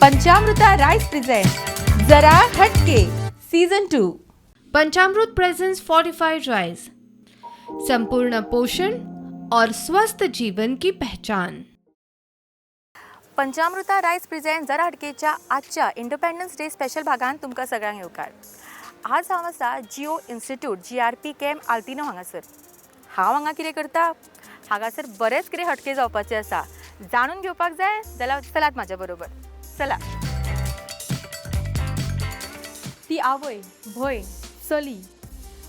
पंचामृता rice present जरा हटके season 2. Panchamrut presents fortified rice, संपूर्ण पोषण और स्वस्थ जीवन की पहचान. पंचामृता राईस प्रेझेंट जरा हटकेच्या आजच्या इंडिपेंडन्स डे स्पेशल भागान तुमकां सगळ्यांक येवकार. आज हांव आसा Jio institute GRP camp Altino हांगासर. हांव हांगा कितें करता, हांगासर बरेंच कितें हटके जावपाचें आसा, जाणून घेवपाक जाय जाल्यार चलात म्हाज्या बरोबर चला. ती आवय, भयण, चली,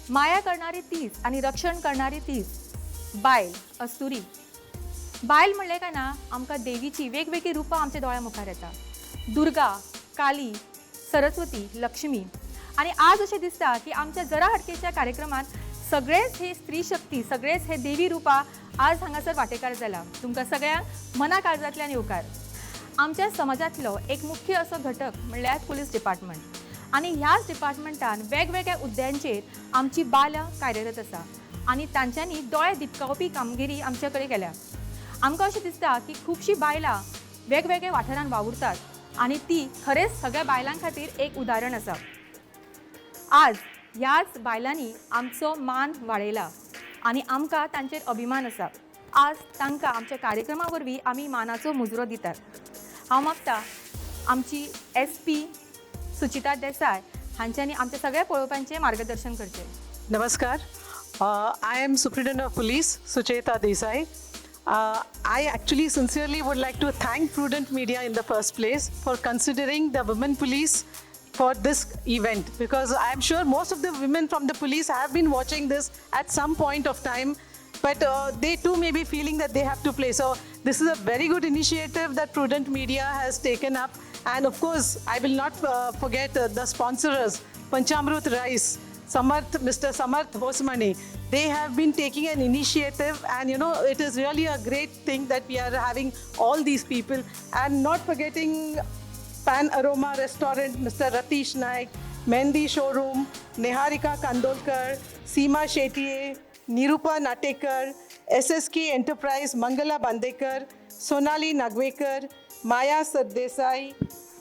माया करणारी तीच आनी रक्षण करणारी तीच, बायल अस्तुरी. बायल म्हणलें काय ना आमकां देवीची वेगवेगळीं रुपां आमच्या दोळ्या मुखार येता. दुर्गा, काली, सरस्वती, लक्ष्मी. आनी आज अशें दिसता की आमच्या जरा हटकेच्या कार्यक्रमांत सगळेच हे स्त्री शक्ती, सगळेच हे देवी रुपां आज हांगासर वांटेकार जाला. तुमकां सगळ्यांक मना काळजांतल्यान येवकार. आमच्या समाजांतलो एक मुख्य असो घटक म्हणल्यार पुलीस डिपार्टमेंट आनी ह्याच डिपार्टमेंटान वेगवेगळ्या हुद्द्यांचेर आमची बायलां कार्यरत आसा आनी तांच्यांनी दोळे दिपकावपी कामगिरी आमचे कडेन केल्या. आमकां अशें दिसता की खुबशीं बायलां वेगवेगळ्या वाठारांत वावुरतात आनी ती खरेंच सगळ्या बायलां खातीर एक उदाहरण आसा. आज ह्याच बायलांनी आमचो मान वाडयला आनी आमकां तांचेर अभिमान आसा. आज तांकां आमच्या कार्यक्रमा वरवीं आमी मानाचो मुजरो दितात. हांव मागता आमची SP Suchita Desai हांच्यांनी आमच्या सगळ्या पळोवप्यांचें मार्गदर्शन करचें. नमस्कार. I am Superintendent of Police Sucheta Desai. I actually sincerely would like to thank Prudent Media in the first place for considering the women police for this event, because I am sure most of the women from the police have been watching this at some point of time, but they too may be feeling that they have to play. So this is a very good initiative that Prudent Media has taken up. And of course, I will not forget the sponsors, Panchamrut Rice, Samarth, Mr. Samarth Hosmani. They have been taking an initiative, and you know, it is really a great thing that we are having all these people. And not forgetting Pan Aroma Restaurant, Mr. Ratish Naik, Mehndi Showroom, Neharika Kandolkar, Seema Shetye, Nirupa Natekar, SSK Enterprise, Mangala Bandekar, Sonali Nagwekar, Maya Sardesai,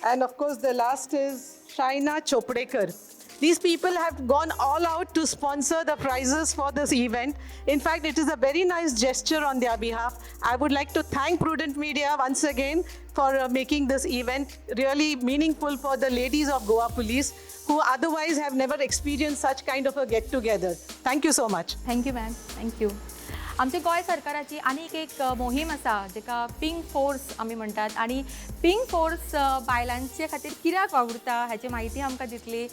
and of course the last is Shaina Chopdekar. These people have gone all out to sponsor the prizes for this event. In fact, it is a very nice gesture on their behalf. I would like to thank Prudent Media once again for making this event really meaningful for the ladies of Goa Police, who otherwise have never experienced such kind of a get-together. Thank you so much. Thank you ma'am, thank you. आमच्या गोंय सरकाराची आनीक एक मोहीम आसा जेका pink force आमी म्हणटात आनी पिंक फोर्स बायलांचे खातीर कित्याक वावुरता हाची म्हायती आमकां दितली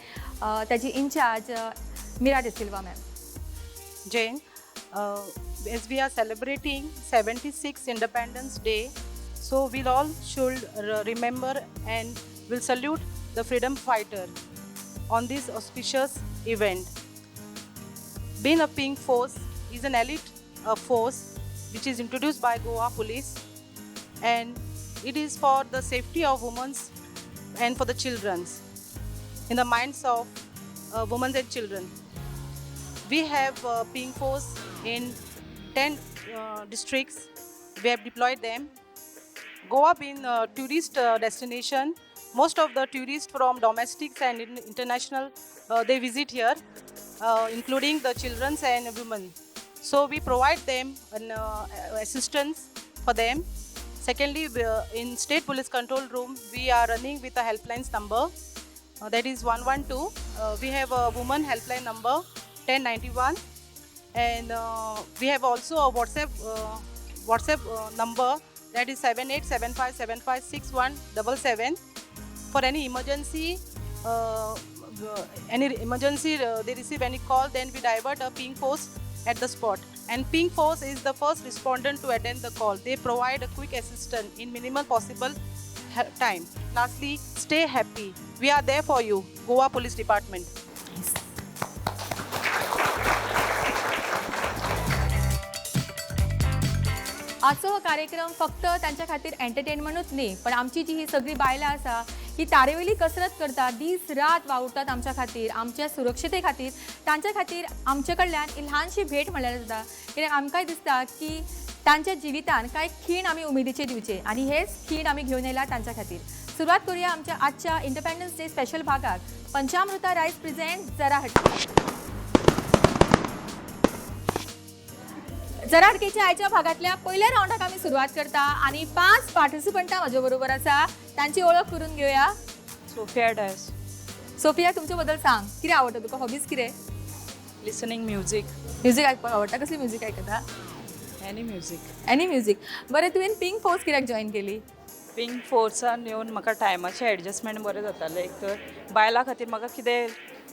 ताची in-charge Mira D'Silva ma'am. Jain, as we are celebrating 76th Independence Day, so we all should remember and will salute the freedom fighter on this auspicious event. Being a pink force is an elite force which is introduced by Goa Police, and it is for the safety of women and for the children, in the minds of women and children. We have pink force in 10 districts. We have deployed them. Goa being a tourist destination, most of the tourists from domestics and international, they visit here, including the children and women. So we provide them an assistance for them. Secondly, in State Police Control Room, we are running with a helpline number, that is 112. We have a woman helpline number 1091, and we have also a WhatsApp number, that is 7875756177. For any emergency, they receive any call, then we divert a pink force at the spot. And pink force is the first respondent to attend the call. They provide a quick assistance in minimal possible time. Lastly, stay happy. We are there for you. Goa Police Department. आजचो हो कार्यक्रम फक्त तांच्या खातीर एंटरटेनमेंटूच न्ही, पण आमची जी ही सगळी बायलां आसा ही तारेवयली कसरत करतात, दीस रात वावुरतात आमच्या खातीर, आमच्या सुरक्षते खातीर. तांच्या खातीर आमचे कडल्यान ल्हानशी भेट म्हणल्यार जाता, कित्याक आमकांय दिसता की तांच्या जिवितान कांय खीण आमी उमेदीचे दिवचे आनी हेच खीण आमी घेवन येयला तांच्या खातीर. सुरवात करूया आमच्या आजच्या इंडिपेंडन्स डे स्पेशल भागात. पंचामृता राईस प्रेझेंट जरा हटके. जरा हटकेच्या आयच्या भागातल्या पहिल्या राऊंडाक आमी सुरवात करता आणि 5 पार्टिसिपंटा माझ्या बरोबर आसा, तांची ओळख करून घेऊया. सोफिया डायस. सोफिया, तुमच्या बद्दल सांग, कितें आवडटा तुका, हॉबीज कितें? Listening music. Music आयकपाक आवडटा? कसली म्युजीक आयकता? Any music. Any music. बरें, तुवें पिंक फोर्स कित्याक जॉयन केली? पिंक फोर्सान येवन म्हाका टायमाचें एडजस्टमेंट बरें जातालें. एक तर बायलां खातीर म्हाका कितें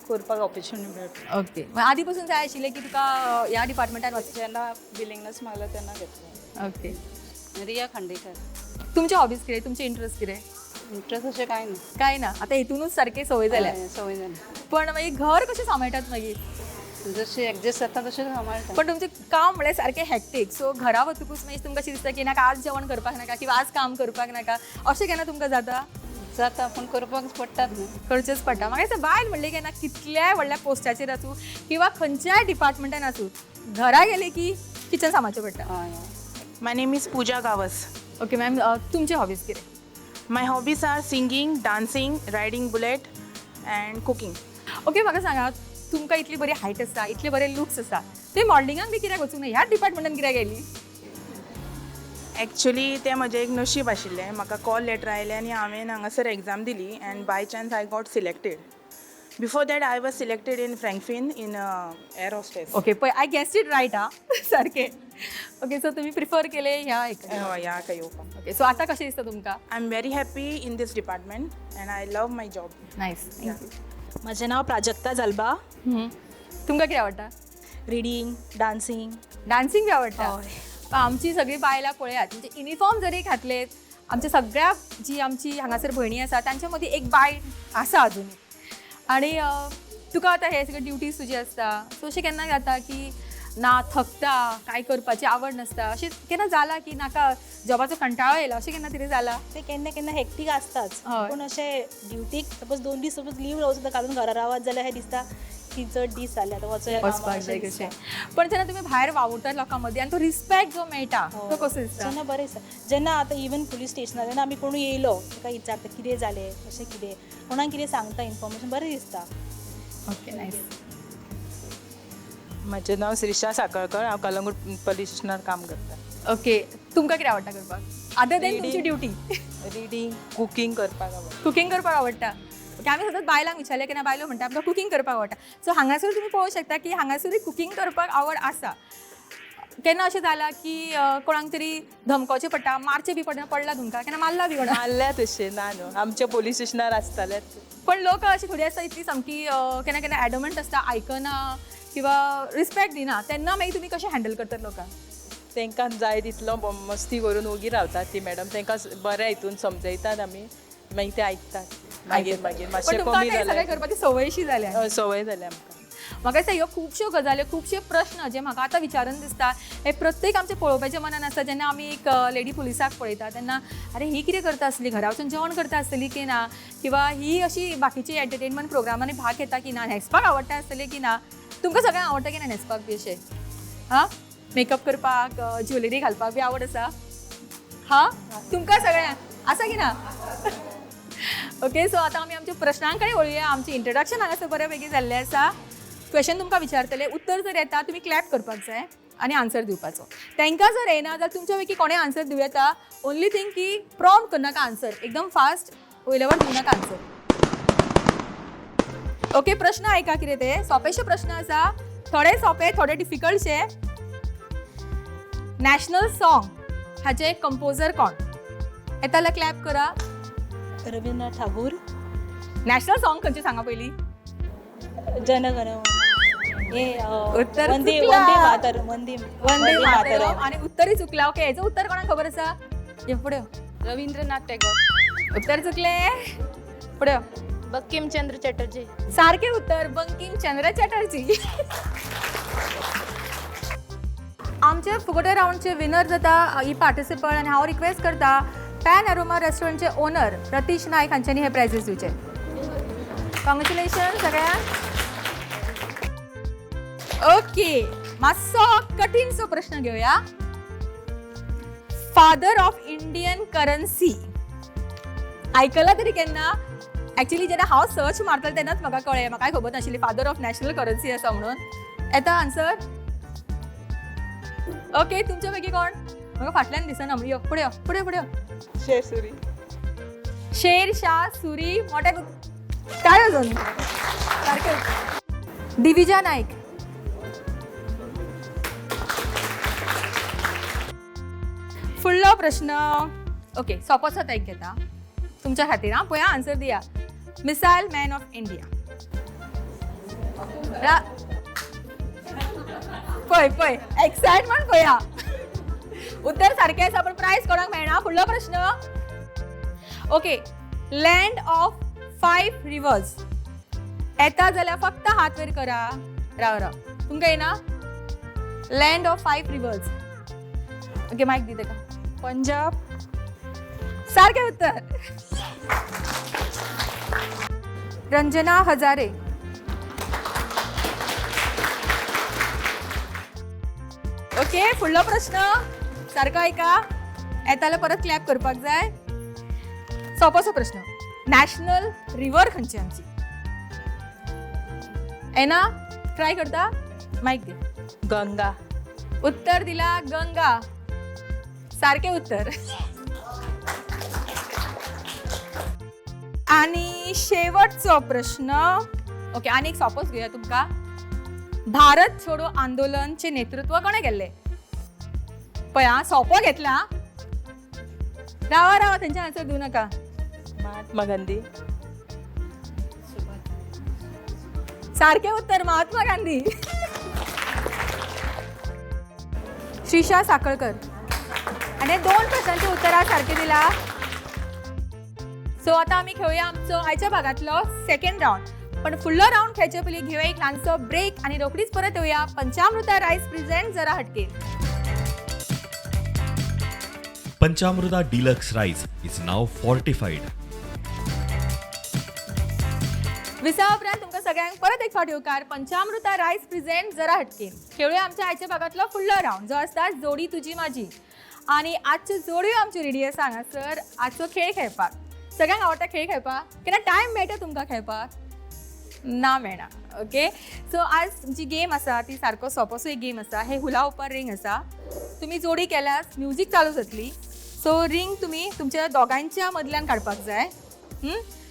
करपाक ऑपॉर्च्युनिटी मेळटा. ओके, आदी पासून जाय आशिल्लें की तुका ह्या डिपार्टमेंटान वचचें? जेन्ना विलिंगनेस मागला तेन्ना घेतलें. ओके. रिया खांडेकर. तुमचे हॉबीज कितें, तुमचे इंट्रस्ट कितें? इंट्रस्ट अशें कांय ना. काय ना, आतां हितूनच सारकें संवय जाल्या. हय, संवय जाली. पण मागीर घर कशें सांबाळटात मागीर? जशें एडजस्ट जाता तशें सांबाळटा. पण तुमचें काम म्हळ्यार सारकें हॅक्टीक, सो घरा वतकूच मागीर तुमकां अशें दिसता की नाका आज जेवण करपाक नाका किंवा आज काम करपाक नाका, अशें केन्ना तुमकां जाता? जाता, पूण करपाक पडटात न्हू. करचेंच पडटा. म्हाका दिसता बायल म्हणलें केन्ना कितल्याय व्हडल्या पोस्टाचेर आसूं किंवा खंयच्याय डिपार्टमेंटान आसूं, घरा गेले की किचन सांबाळचें पडटा. हय हय. My name is Pooja Gawas. Okay ma'am, तुमचे हॉबीज कितें? My hobbies are singing, dancing, riding bullet and cooking. Okay, म्हाका सांगा, तुमकां इतली बरी हायट आसा, इतले बरे लुक्स आसा, तुवें मॉडलिंगाक बी कित्याक वचूंक ना, ह्या डिपार्टमेंटान कित्याक गेली? एक्चुली तें म्हजें एक नशीब आशिल्लें. म्हाका कॉल लेटर आयलें आनी हांवें हांगासर एग्जाम दिली and by chance I got selected. Before that I was selected in Frankfinn in air hostess. Okay, पळय I guess it right आं सारकें. ओके, सो तुमी प्रिफर केले ह्या एक? हय, ह्या हाका येवपाक. ओके, सो आतां कशें दिसता तुमकां? I am very happy in this department and I love my job. Nice, thank you. म्हजें नांव प्राजक्ता जाल्बा. तुमकां कितें आवडटा? Reading, dancing. डान्सिंग बी आवडटा? आमची सगळीं बायलां पळयात, म्हणजे युनिफॉर्म जरी घातले, आमच्या सगळ्या जी आमची हांगासर भयणी आसा तांच्या मदीं एक बायल आसा अजून. आनी तुका आतां हे सगळे ड्युटीज तुजी आसता, सो अशें केन्ना जाता की ना थकता, कांय करपाची आवड नासता, अशें केन्ना जालां की नाका जॉबाचो कंटाळो येयला, अशें केन्ना कितें जालां? ते केन्ना केन्ना हेक्टीक आसताच, हय. पूण अशें ड्युटीक सपोज 2 दीस सपोज लीव रावूं सुद्दां काडून घरा रावत जाल्यार अशें दिसता की चड दीस जाले आतां वचोया कामाक वचपाक अशें जाय दिसता. कशें. पण जेन्ना तुमी भायर वावुरतात लोकां मदीं आनी तो रिस्पेक्ट जो मेळटा तो कसो दिसता? जेन्ना बरें दिसता, जेन्ना आतां इवन पुलीस स्टेशनार जेन्ना आमी कोणूय येयलो ताका विचारता कितें जालें, कशें कितें, कोणाक कितें सांगता इन्फॉर्मेशन, बरें दिसता. Okay, nice. म्हजें नांव श्रीशा साकळकर, हांव कलंगूट पुलीस स्टेशनार काम करता. ओके, तुमकां कितें आवडटा करपाक अदर देन तुमची ड्युटी? रिडींग, कुकींग करपाक आवडटा. कुकींग करपाक आवडटा. ओके, आमी सतत बायलांक विचारलें केन्ना बायलो म्हणटा आमकां कुकींग करपाक आवडटा. सो हांगासर तुमी पळोवंक शकता की हांगासरूय कुकींग करपाक आवड आसा. केन्ना अशें जालां की कोणाक तरी धमकोवचें पडटा, मारचें बी पडटा, पडला तुमकां केन्ना, मारला बी कोणाक? मारल्या तशें ना न्हू, आमच्या पोलीस स्टेशनार आसतालेच. पण लोक अशी थोडी आसता इतली सामकी केन्ना केन्ना एडमंट आसता, आयकना किंवा रिस्पेक्ट दिना, तेन्ना मागीर तुमी कशें हँडल करतात लोकांक? तांकां जाय तितलो मस्ती करून ओगी रावतात ती मॅडम, तांकां बऱ्या हितून समजयतात आमी, मागीर ते आयकतात. मागीर मागीर पण मातशें तुमकां कमी आतां हें सगळें जालें. करपाची संवयशी जाल्या. हय, संवय जाल्या आमकां. म्हाका दिसता ह्यो खुबश्यो गजाल्यो, खुबशे प्रश्न जे म्हाका आतां विचारून दिसता, हे प्रत्येक आमचे पळोवपाच्या मनान आसता. जेन्ना आमी एक लेडी पुलिसाक पळयता तेन्ना अरे ही कितें करता आसली, घरा वचून जेवण करता आसतली की ना, किंवा ही अशी बाकीची एंटरटेनमेंट प्रोग्रामांनी भाग घेता की ना, न्हेसपाक आवडटा आसतलें की ना. तुमकां सगळ्यांक आवडटा की ना न्हेसपाक बी अशें? हां, मेकअप करपाक, ज्वेलरी घालपाक बी आवड आसा? हां, तुमकां सगळ्यांक आसा की ना? ओके, सो आतां आमी आमच्या प्रश्नां कडेन वळुया. आमचें इंट्रोडक्शन हांगासर बऱ्या पैकी जाल्लें आसा. क्वेश्चन तुमकां विचारतले, उत्तर जर येता तुमी क्लॅप करपाक जाय आनी आन्सर दिवपाचो. तांकां जर येना जाल्यार तुमच्या पैकी कोणें आन्सर दिवं येता. ओनली थिंग की प्रॉम्प्ट करनाका आन्सर, एकदम फास्ट वयल्यावर दिवं नाका आन्सर. ओके, प्रश्न आयका कितें ते सोंपेशे प्रश्न आसा, थोडे सोंपे थोडे डिफिकल्टशे. नॅशनल सॉंग हाचे कंपोजर कोण? येता जाल्यार क्लॅप करा. रवींद्रनाथ ठाकूर. नॅशनल सॉंग खंयचें सांगा पयलीं? जनगण हे उत्तर वंदे चुकला. वंदे मातरम. वंदे वंदे मातरम आणि उत्तरही चुकला. ओके, याचं उत्तर कोणाक खबर आसा? ये पुढे. रवींद्रनाथ टॅगोर. उत्तर चुकले. पुढे. बंकिमचंद्र चटर्जी. सारखे उत्तर, बंकिम चंद्र चटर्जी. आमचे फुगोटे राऊंडचे विनर जाता ही पार्टिसिपंट आनी हांव रिक्वेस्ट करता पॅन अरोमा रेस्टॉरंटचे ओनर रतीश नायक हांच्यांनी हे प्रायझीस दिवचे. कॉंग्रेच्युलेशन सगळ्यांक. ओके, मातसो कठीणसो प्रश्न घेवया. फादर ऑफ इंडियन करन्सी आयकलां तरी केन्ना? एक्चुली जेन्ना हांव सर्च मारतालें तेन्नाच म्हाका कळ्ळें, म्हाकाय खबर नाशिल्ली फादर ऑफ नॅशनल करन्सी आसा म्हणून. येता आन्सर? ओके, तुमच्या पैकी कोण? म्हाका फाटल्यान दिसना. यो फुडें यो, फुडें फुडें यो. शेर सुरी. शेर शाह सुरी. मोठ्या काय अजून सारकें. दिविजा नाईक. फुडलो प्रश्न. ओके, सोपोसोच एक घेता तुमच्या खातीर. आं, पळया आन्सर दिया. Missile man of India. पळय पळय एक्सायटमेंट पळया. उत्तर सारकें आसा पण प्रायज कोणाक मेळना. फुडलो प्रश्न. Okay, land of 5 rivers. येता जाल्यार फक्त हात वयर करा. राव राव, तुमकां येना? Land of 5 rivers. Okay, mic दी तेका. पंजाब. सारकें उत्तर. रंजना हजारे. ओके, फुडलो प्रश्न सारको आयका. येतालो परत क्लॅप करपाक जाय. सोपोसो प्रश्न. नॅशनल रिवर खंयची आमची? येना? ट्राय करता? मायक दी. गंगा. उत्तर दिला गंगा. सारकें उत्तर. आणि शेवटचो प्रश्न. ओके, आनी एक सोपोच घेवया तुमकां. भारत छोडो आंदोलनचे नेतृत्व कोणें केल्लें? पळय आं, सोपो घेतला. रावा रावा, तेंचे आन्सर दिवं नाका. महात्मा गांधी. सारकें उत्तर, महात्मा गांधी. श्रीशा साखळकर. आनी 2 प्रश्नांची उत्तरां सारकी दिला. सो आतां आमी खेळुया आमचो आयच्या भागांतलो सेकंड रावंड. पण फुडलो रावंड खेळचे पयलीं घेवया एक ल्हानसो ब्रेक आनी रोखडीच परत येवया. पंचामृता रायस प्रेझेंट जरा हटके. Panchamruta deluxe rice is now fortified. विसा उपरांत तुमकां सगळ्यांक परत एक फावट येवकार. पंचामृता रायस प्रेझेंट जरा हटके. खेळुया आमच्या आयच्या भागांतलो फुडलो रावंड जो आसता जोडी तुजी माझी. आनी आजच्यो जोडयो आमच्यो रेडी आसा हांगासर आजचो खेळ खेळपाक. सगळ्यांक आवडटा खेळ खेळपाक? केन्ना टायम मेळटा तुमकां खेळपाक? ना मेळना. ओके, सो आज जी गेम आसा ती सारको सोपोसो एक गेम आसा. हे हुला उपर रिंग आसा. तुमी जोडी केल्यार म्युजीक चालू जातली. सो रिंग तुमी तुमच्या दोगांच्या मदल्यान काडपाक जाय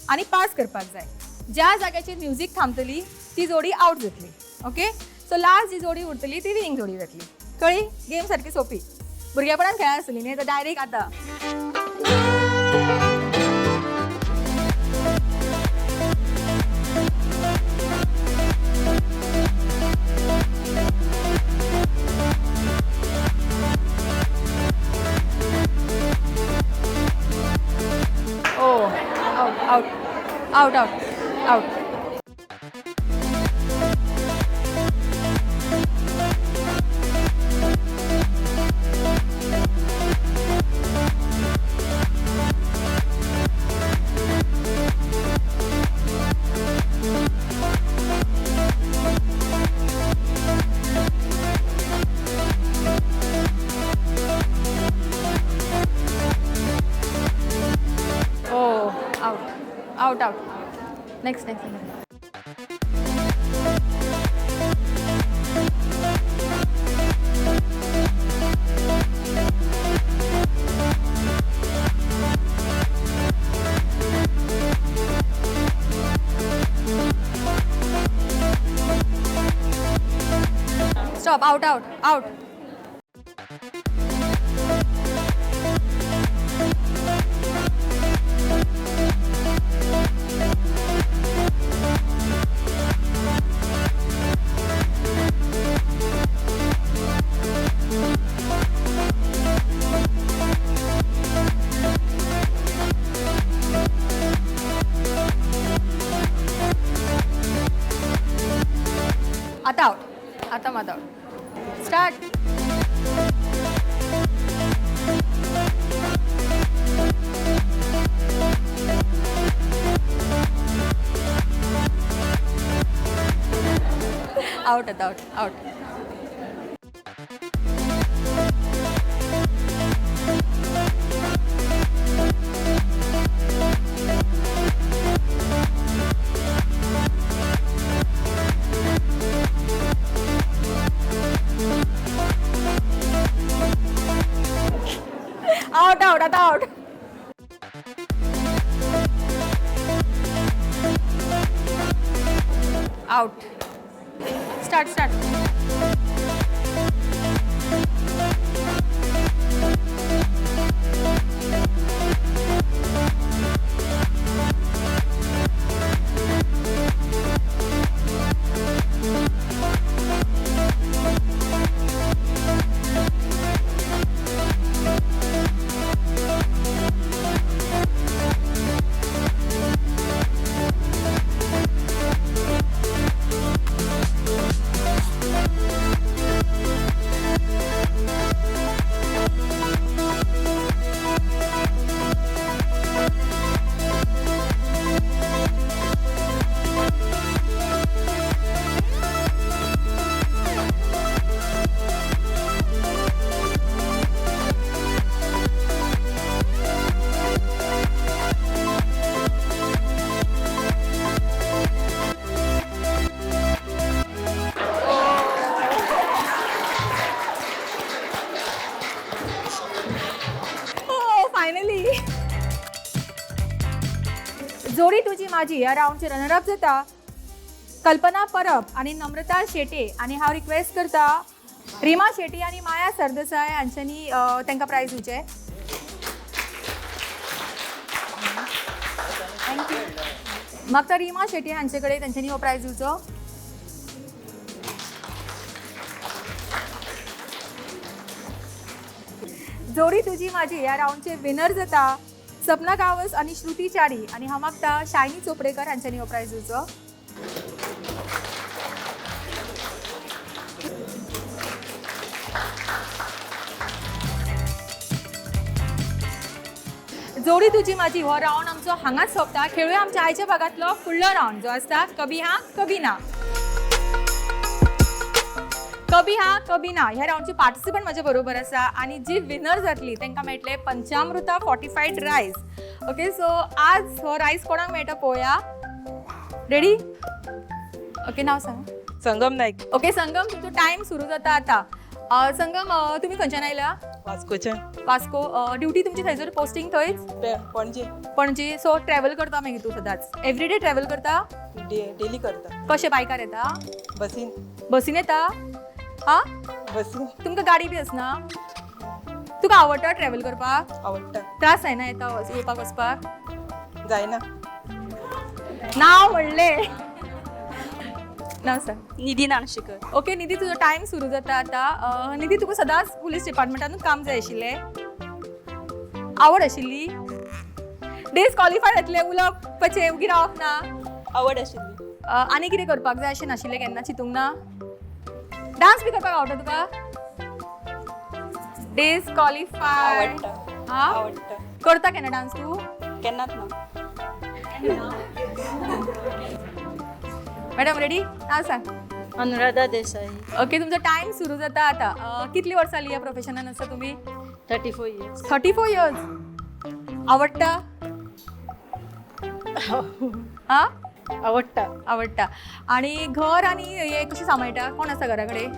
आनी पास करपाक जाय. ज्या जाग्याचेर म्युजीक थांबतली ती जोडी आवट जातली. ओके, सो लास्ट जी जोडी उरतली ती विनींग जोडी जातली. कळ्ळी? गेम सारकी सोंपी. भुरगेपणान खेळा आसतली न्ही, आतां डायरेक्ट आतां. ओ, out out out out out. Oh, out out out. Next next. Stop. Out out out. आता आउट. आता मात आउट. स्टार्ट. आउट आता, आउट आउट. आवट आवट आतां आवट. Out. Start start. हो फायनली. जोडी तुजी माझी ह्या रावंडचे रनर अप जाता कल्पना परब आनी नम्रता शेटे आनी हांव रिक्वेस्ट करता रिमा शेटी आनी माया सरदेसाय हांच्यांनी तांकां प्रायज दिवचें. म्हाका रिमा शेटी हांचे कडेन तांच्यांनी हो प्रायज दिवचो. जोडी तुजी माझी ह्या रावंडचे विनर जाता सपना गांवस आनी श्रुती च्यारी आनी हांव मागता शायनी चोपडेकर हांच्यांनी हो प्रायज दिवचो. जोडी तुजी माझी हो रावंड आमचो हांगाच सोंपता. खेळुया आमच्या आयच्या भागांतलो फुडलो रावंड जो आसता कभी हा कभी ना. कभी हा कभी ना ह्या रावंडची पार्टिसिपंट म्हज्या बरोबर आसा आनी जी विनर जातली तांकां मेळटले पंचामृता फॉर्टिफायड रायस. ओके, सो आज हो रायस कोणाक मेळटा पळोवया. रेडी? ओके, नांव सांग. संगम नाईक. ओके संगम, तुमचो टायम सुरू जाता आतां. संगम, तुमी खंयच्यान आयला? वास्कोच्यान. वास्को. ड्युटी तुमची थंयसर पोस्टिंग थंयच? पणजे. पणजे. सो ट्रॅवल करता मागीर तूं सदांच एवरीडे ट्रॅवल करता? डेली करता. कशें बायकार येता? बसीन. बसीन येता? हा, बसीन. तुमकां गाडी बी आसना? तुका आवडटा ट्रॅवल करपाक? आवडटा. त्रास जायना येता येवपाक वचपाक? जायना. नांव म्हणलें. नांव सांग. निधी नाणशीकर. ओके निधी, तुजो टायम सुरू जाता आतां. निधी, तुका सदांच पुलीस डिपार्टमेंटानूच काम जाय आशिल्लें? आवड आशिल्ली? डेज क्वॉलिफाय जातले उलोवपाचें, उगी रावप ना? आवड आशिल्ली. आनी कितें करपाक जाय अशें नाशिल्लें केन्ना चिंतूंक ना? डांस बी करपाक आवडटा तुका? Days qualify. आवडटा. हा, आवडटा. करता केन्ना डांस तूं? केन्नाच ना. Madam ready? नांव सांग. अनुराधा देसाई. ओके, तुमचो टायम सुरू जाता आतां. कितली वर्सां जाली ह्या प्रोफेशनान आसा तुमी? 34 years. 34 years. आवडटा? हा, आवडटा. आवडटा. आनी घर आनी हें कशें सांबाळटा? कोण आसा घरा कडेन?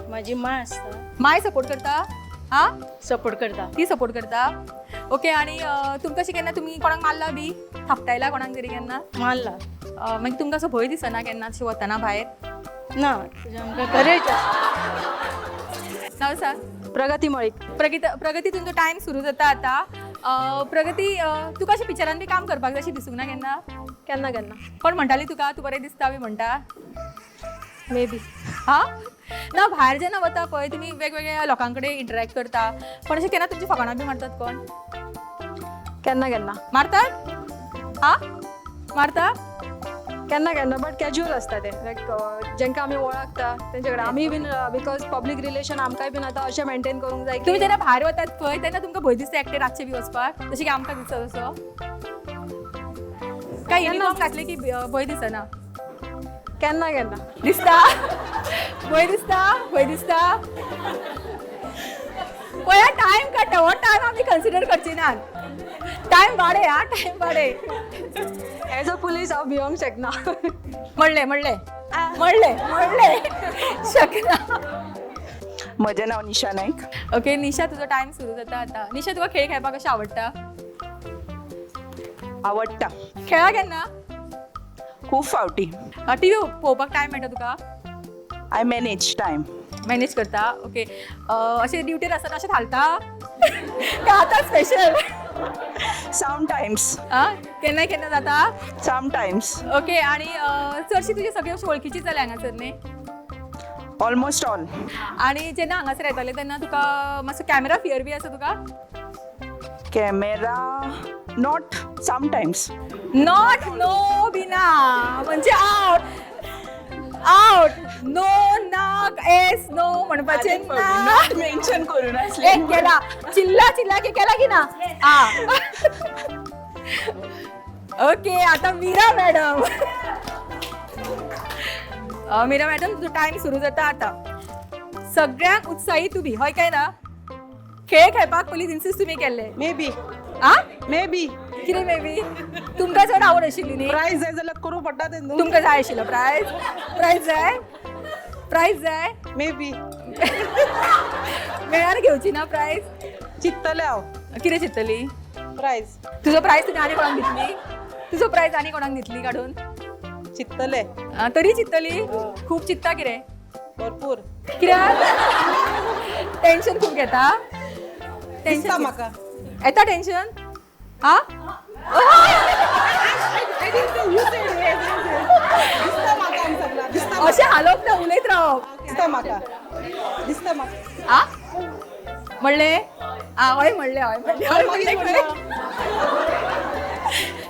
म्हाजी मां आसता. माय सपोर्ट करता? हा, सपोर्ट करता. ती सपोर्ट करता. ओके, आनी तुमकां अशें केन्ना तुमी कोणाक मारला बी, थापटायला कोणाक तरी केन्ना? मारला. मागीर तुमकां असो भंय दिसना केन्ना अशें वतना भायर? ना, तुजें आमकां करेज आसा. नांव सांग. प्रगती मळीक. प्रगती, तुमचो टायम सुरू जाता आतां. प्रगती, तुका अशें पिक्चरान बी काम करपाक जाय अशें दिसूंक ना केन्ना? केन्ना केन्ना. कोण म्हणटाली तुका तूं बरें दिसता बी म्हणटा? May be. हा ना, भायर जेन्ना वता पळय तुमी वेगवेगळ्या लोकां कडेन इंटरॅक्ट करता, पण अशें केन्ना तुमची फकाणां बी मारतात कोण? केन्ना केन्ना. मारतात? हा, मारता? केन्ना केन्ना, बट कॅज्युअल आसता तें. लायक जेंकां आमी वळखता तेंचे कडेन आमी बीन, because public रिलेशन आमकांय बीन आतां अशें मेंटेन करूंक जाय. तुमी जेन्ना भायर वतात पळय तेन्ना तुमकां भंय दिसता एकटे रातचे बी वचपाक, जशें की आमकां दिसता तसो? काय युनिफॉर्म घातले की भंय दिसना? केन्ना केन्ना. दिसता भंय? दिसता भंय? दिसता पळया टायम काडटा. हो टायम आमी कन्सिडर करची नात. टायम वाडय हा, टायम वाडय. एज अ पुलीस हांव भियोंक शकना. म्हणलें म्हणलें म्हणलें म्हणलें शकना. म्हजें नांव निशा नायक. ओके निशा, तुजो टायम सुरू जाता आतां. निशा, तुका खेळ खेळपाक कशें आवडटा? आवडटा. खेळा केन्ना? खूब फावटी. टीव्ही पळोवपाक टायम मेळटा तुका? I manage time. Manage करता. ओके, अशें ड्युटीर आसतना अशें घालता काय आतां स्पेशल? समटायम्स. आं, केन्ना केन्ना जाता? समटायम्स. ओके, आणि चडशी तुजी सगळी अशी वळखीची जाल्या हांगासर न्ही? Almost all. आणि जेन्ना हांगासर येताले तेन्ना तुका मातसो कॅमेरा फियर बी आसा तुका? Camera not sometimes. Not no बी ना म्हणजे आवट आवट नो ना एस नो म्हणपाचें ना. Not mention करूं नासलें. एक केला चिल्ला चिल्ला की केला की ना. आ ओके, आता मीरा मॅडम. मीरा मॅडम, तुजो टायम सुरू जाता आता. सगळ्यांक उत्साही तुमी, हय काय ना? खेळ खेळपाक पयलीं इन्सिस्ट तुमी केल्ले. May be. Ah may be. कितें मे बी? तुमकां चड आवड आशिल्ली न्ही? प्रायज जाय जाल्यार करूं पडटा तें न्हू. तुमकां जाय आशिल्लो प्रायज? प्रायज जाय? प्रायज जाय? May be. मेळ्यार घेवची ना प्रायज? चिंततलें हांव. कितें चिंततली? प्रायज. तुजो प्रायज तुमी आनी कोणाक दितली? तुजो प्रायज आनी कोणाक दितली काडून? चिंततलें. तरी चिंततली? खूब चिंतता कितें? भरपूर. कित्याक टेन्शन खूब घेता? दिसता म्हाका. येता टेन्शन? आ दिसता म्हाका आनी सगळ्यां दिसता. अशें हालोवप ना, उलयत रावप. दिसता म्हाका, दिसता म्हाका. आ म्हणलें? आ हय म्हणलें, हय म्हणलें, हय म्हणलें खंय.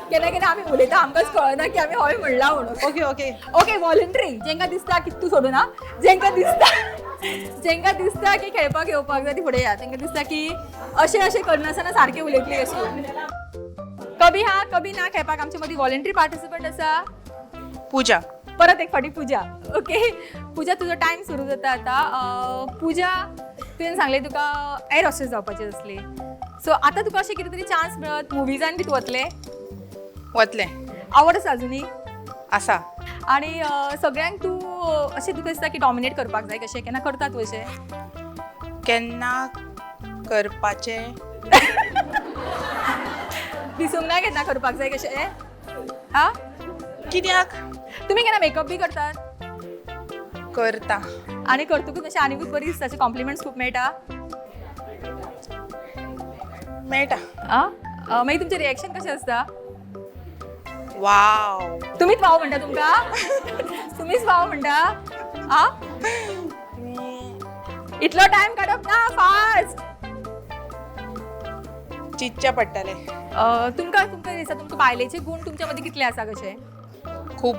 केन्ना केन्ना आमी उलयता आमकांच कळना की आमी हय म्हणलां म्हणून. Okay okay. ओके, वॉलंटरी जेंका दिसता की तूं सोडून हा, जेंका दिसता, जेंका दिसता की खेळपाक येवपाक जाय ती फुडें या. तेंकां दिसता की अशें अशें करनासतना सारकें उलयतली अशी. कभी हा कभी ना खेळपाक आमचे मदीं वॉलंटरी पार्टिसिपंट आसा. पुजा. परत एक फावटी पुजा. ओके पुजा, तुजो टायम सुरू जाता आतां. पुजा, तुवें सांगलें तुका एअर हॉस्टेस जावपाची आसली, सो आतां तुका अशें कितें तरी चान्स मेळत मुविजान बी तूं वतलें? वतलें. आवड आसा अजुनूय? आसा. आणि सगळ्यांक तूं अशें तुका दिसता की डॉमिनेट करपाक जाय कशें? केन्ना करता तूं अशें? केन्ना करपाचें दिसूंक ना केन्ना करपाक जाय कशें? आ कित्याक? तुमी केन्ना मेकअप बी करतात? करता. आनी करतकूच अशें आनीकूच बरी दिसता, अशें कॉम्प्लिमेंट्स खूब मेळटा? मेळटा. आ मागीर तुमचें रिएक्शन कशें आसता? वाव. तुमीच वाव म्हणटा तुमकां? तुमीच वाव म्हणटा? आ इतलो टायम काडप ना, फास्ट. चिंतचें पडटलें. तुमकां तुमकां दिसता तुमकां बायलेचे गूण तुमच्या मदीं कितले आसा कशे? खूब.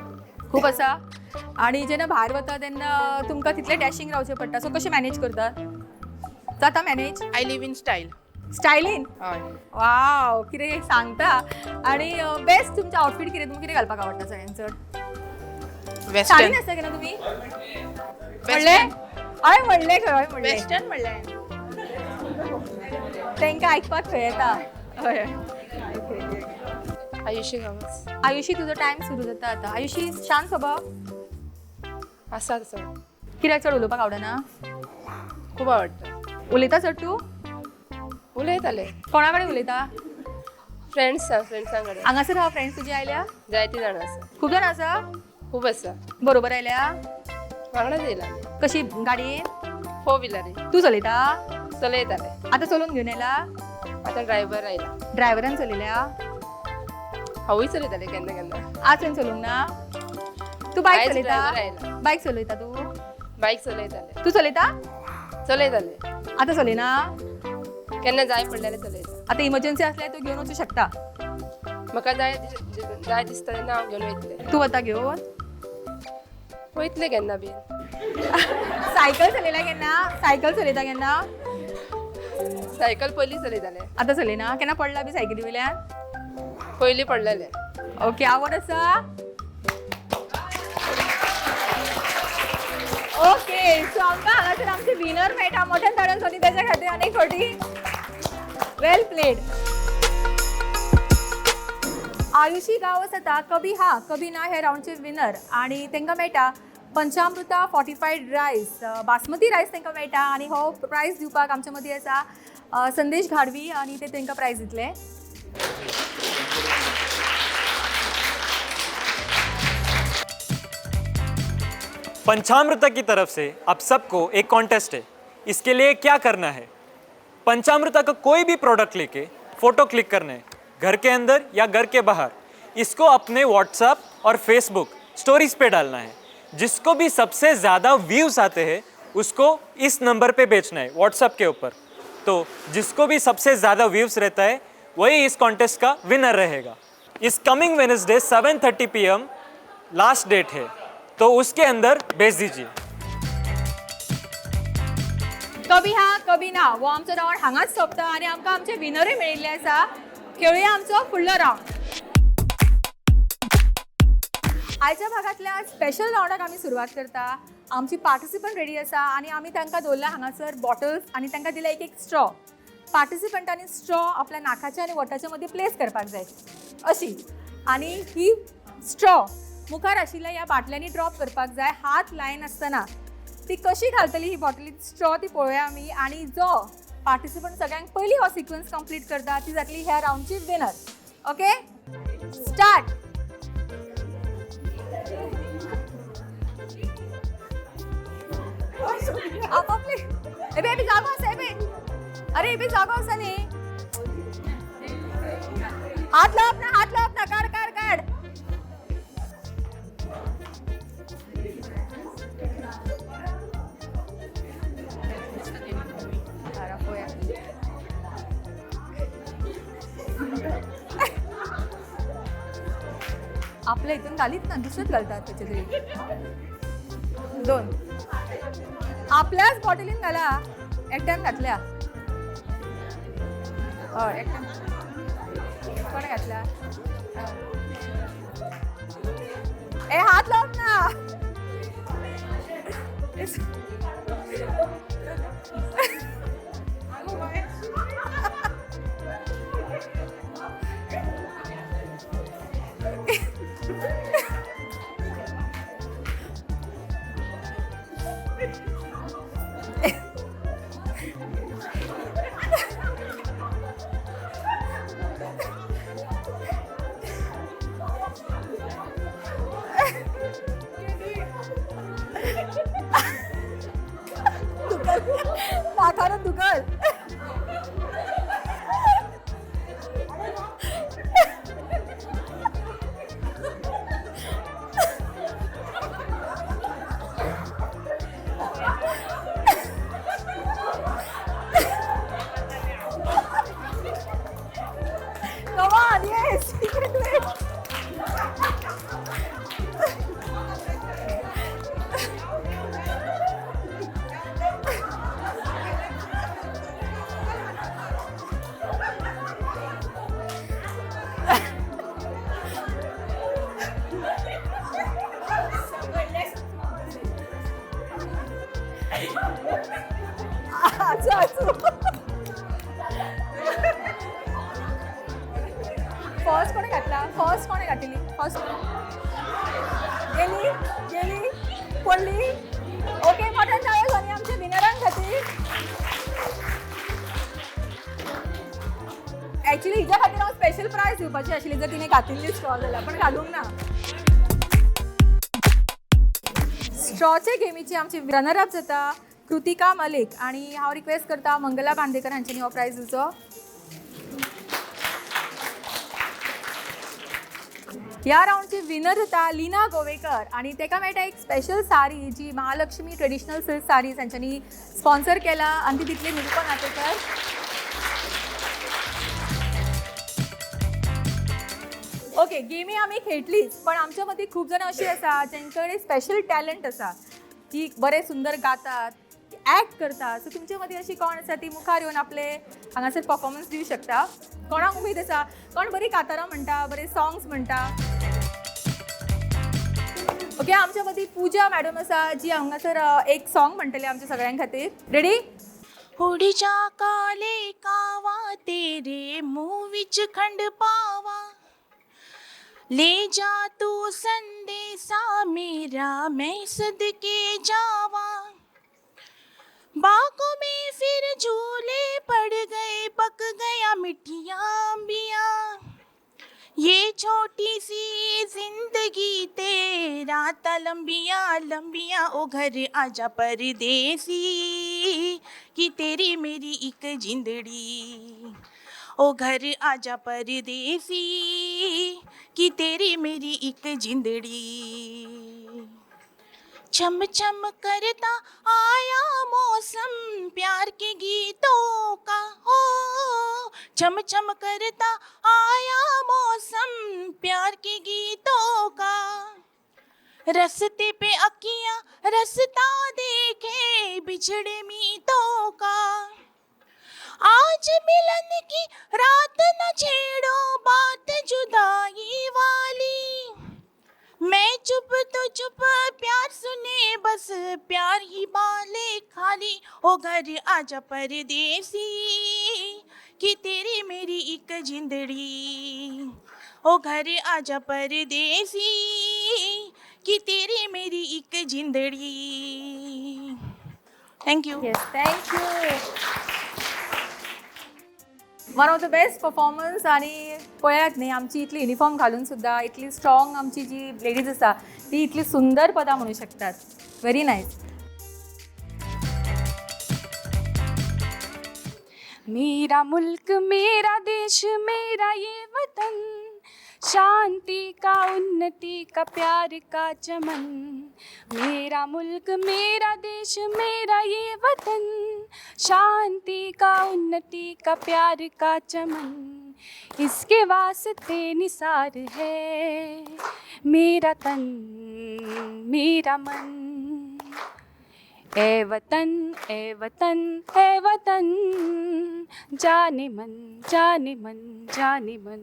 खूब आसा. आनी जेन्ना भायर वता तेन्ना तुमकां तितलें डॅशींग रावचें पडटा, सो कशें मॅनेज करता? जाता manage? I live in style. स्टायलीन? हय. वाव, कितें सांगता. आनी बेस्ट तुमचें आउटफीट कितें? तुमकां कितें घालपाक आवडटा सगळ्यांत चड? साडी वेस्टर्न. न्हेसता केन्ना तुमी? म्हणलें? हय म्हणलें खंय, हय म्हणलें. वेस्टर्न म्हणलें. तांकां आयकपाक खंय येता. हय. आयुषी गांवस. आयुषी, तुजो टायम सुरू जाता आतां. आयुषी, शांत स्वभाव? आसा तसो. कित्याक चड उलोवपाक आवडना? खूब आवडटा. उलयता चड तूं? उलयताले. कोणा कडेन उलयता? फ्रेंड्स आसा, फ्रेंड्सां कडेन. हांगासर हा फ्रेंड्स तुजी आयल्या? जायती जाणां आसा. खूब जाणां आसा? खूब आसा. बरोबर आयल्या? वांगडाच येयला. कशी गाडयेन? फोर व्हिलरी. तूं चलयता? चलयताले. आतां चलोवन घेवन येयला? आतां ड्रायव्हर आयला. ड्रायव्हरान चलयल्या? हांवूय चलयतालें केन्ना केन्ना. आज तुवें चलोवंक ना? तूं बायक आयज चलयता? ड्रायव्हर आयला. बायक चलयता तूं? बायक चलयताले. तूं चलयता? चलयताले. आतां चलयना? केन्ना जाय पडल्यार चलयता. आतां इमर्जन्सी आसल्यार तूं घेवन वचूं शकता? म्हाका जाय जाय दिसता तेन्ना हांव घेवन वयतलें. तूं वता घेवन? वयतलें केन्ना बीन. सायकल चलयला केन्ना? सायकल चलयता केन्ना? सायकल पयलीं चलयतालें. आतां चलयना? केन्ना पडला बी सायकली वयल्यान? पयलीं पडलेलें. ओके, आवड आसा? ओके, सो आमकां हांगासर आमचे विनर मेळटा. मोठ्यान ताळयो जाली ताच्या खातीर आनी फावटी. Well played. Ayushi Gawas आतां कभी हा कभी ना ह्या रावंडचे विनर आनी तांकां मेळटा Panchamruta fortified rice, basmati rice तांकां मेळटा आनी हो प्रायज दिवपाक आमच्या मदीं आसा संदेश घाडवी आनी ते तांकां प्रायज दितले. पंचामृता की तरफ से आप सबको एक कॉन्टेस्ट है. इसके लिए क्या करना है, पंचामृता का कोई भी प्रोडक्ट लेके फोटो क्लिक करना है, घर के अंदर या घर के बाहर. इसको अपने व्हाट्सएप और फेसबुक स्टोरीज पे डालना है. जिसको भी सबसे ज़्यादा व्यूज़ आते हैं उसको इस नंबर पे बेचना है व्हाट्सएप के ऊपर. तो जिसको भी सबसे ज़्यादा व्यूज़ रहता है वही इस कॉन्टेस्ट का विनर रहेगा. इस coming Wednesday 7:30 PM last date है, तो उसके अंदर भेज दीजिए. कभी हा कभी ना हो आमचो रावंड हांगाच सोंपता आनी आमकां आमचे विनरूय मेळिल्ले आसा. खेळुया आमचो फुडलो रावंड. आयच्या भागांतल्या स्पेशल रावंडाक आमी सुरवात करता. आमची पार्टिसिपंट रेडी आसा आनी आमी तांकां दवरला हांगासर बॉटल्स आनी तांकां दिला एक एक स्ट्रॉ. पार्टिसिपंटांनी स्ट्रॉ आपल्या नाकाच्या आनी वोटाच्या मदीं प्लेस करपाक जाय अशी, आनी ही स्ट्रॉ मुखार आशिल्ल्या ह्या बाटल्यांनी ड्रॉप करपाक जाय हात लायन आसतना. ती कशी घालतली ही बॉटली स्ट्रॉ ती पळोवया आमी आनी जो पार्टिसिपंट सगळ्यांक पयलीं हो सिक्वन्स कंप्लीट करता ती जातली ह्या रावंडची विनर. Okay, start. आपापले एबे एबे जागो आसा एबे, अरे एबे जागो आसा न्ही. हात लावप ना, हात लावप ना, काड काड काड. आपल्या इथून घालीत ना, दुसरेच घालतात त्याचे तरी. दोन आपल्याच बॉटलीन घाला, एकट्यान घातल्या. हय एकट्यान कोण घातल्या? ए हात लावप ना. नाकारो दुकल. Come on, yes, you can do it. आचू आचू. फर्स्ट कोणे घातला? फर्स्ट कोणे घातली? फर्स्ट गेली गेली पडली. ओके, मोठ्यान टाळयो जावनी आमच्या विनरां खातीर. एक्चुअली हिच्या खातीर हांव स्पेशल प्रायज दिवपाची आशिल्ली जर तिणें घातिल्ली स्ट्रॉ जाल्यार, पण घालूंक ना. स्ट्रॉचे गेमीची आमची रनर अप जाता कृतिका मलिक आनी हांव रिक्वेस्ट करता मंगला बांदेकर हांच्यांनी हो प्रायज दिवचो. ह्या रावंडची विनर जाता लीना गोवेकर आनी ताका मेळटा एक स्पेशल सारी जी महालक्ष्मी ट्रेडिशनल सिल्क सारीज हांच्यांनी स्पॉन्सर केला आनी ती दितली निरुपा नातेकर. ओके, गेमी आमी खेळटलीच पण आमच्या मदीं खूब जाणां अशीं आसा जांचे कडेन स्पेशल टॅलंट आसा, की बरे सुंदर गातात, एक्ट करता. सो तुमचे मदीं अशी कोण आसा ती मुखार येवन आपले हांगासर परफॉर्मन्स दिवं शकता? कोणाक उमेद आसा? कोण बरी कातारां म्हणटा, बरे सॉंग्स म्हणटा? ओके, आमच्या मदीं पूजा मॅडम आसा जी हांगासर एक सॉंग म्हणटली आमच्या सगळ्यां खातीर. रेडी? उड़ जा काले कावा तेरे मुँह विच खंड पावा, ले जा तू संदेशा मेरा, मैं सदके जावा। बागों में फिर झूले पड़ गए, पक गया मिठिया अंबिया। ये छोटी सी जिंदगी ते रात लंबिया लंबिया, ओ घर आजा परदेसी कि तेरी मेरी एक जिंदड़ी। ओ घर आजा परदेसी कि तेरी मेरी एक जिंदड़ी। छम छम करता आया मौसम प्यार के गीतों का, हो छम छम करता आया मौसम प्यार के गीतों का। रस्ते पे अखियां रस्ता देखे बिछड़े मीतों का। आज मिलन की रात न छेड़ो बात जुदाई वाली। मैं चुप तो चुप प्यार सुने बस प्यार ही बाले खाली। ओ घर आजा परदेसी कि तेरी मेरी एक जिंदड़ी। ओ घर आजा परदेसी कि तेरी मेरी एक जिंदड़ी। Thank you. Yes, thank you. One of the best performance. आनी पळयात न्ही, आमची इतली युनिफॉर्म घालून सुद्दां इतली स्ट्रॉंग आमची जी लेडीज आसा ती इतली सुंदर पदां म्हणू शकतात. Very nice. मेरा मुल्क मेरा देश मेरा ये वतन, शांति का उन्नति का प्यार का चमन। मेरा मुल्क मेरा देश मेरा ये वतन, शांति का उन्नति का प्यार का चमन। इसके वास्ते निसार है मेरा तन मेरा मन। ए वतन ए वतन ए वतन, जाने मन जाने मन जाने मन।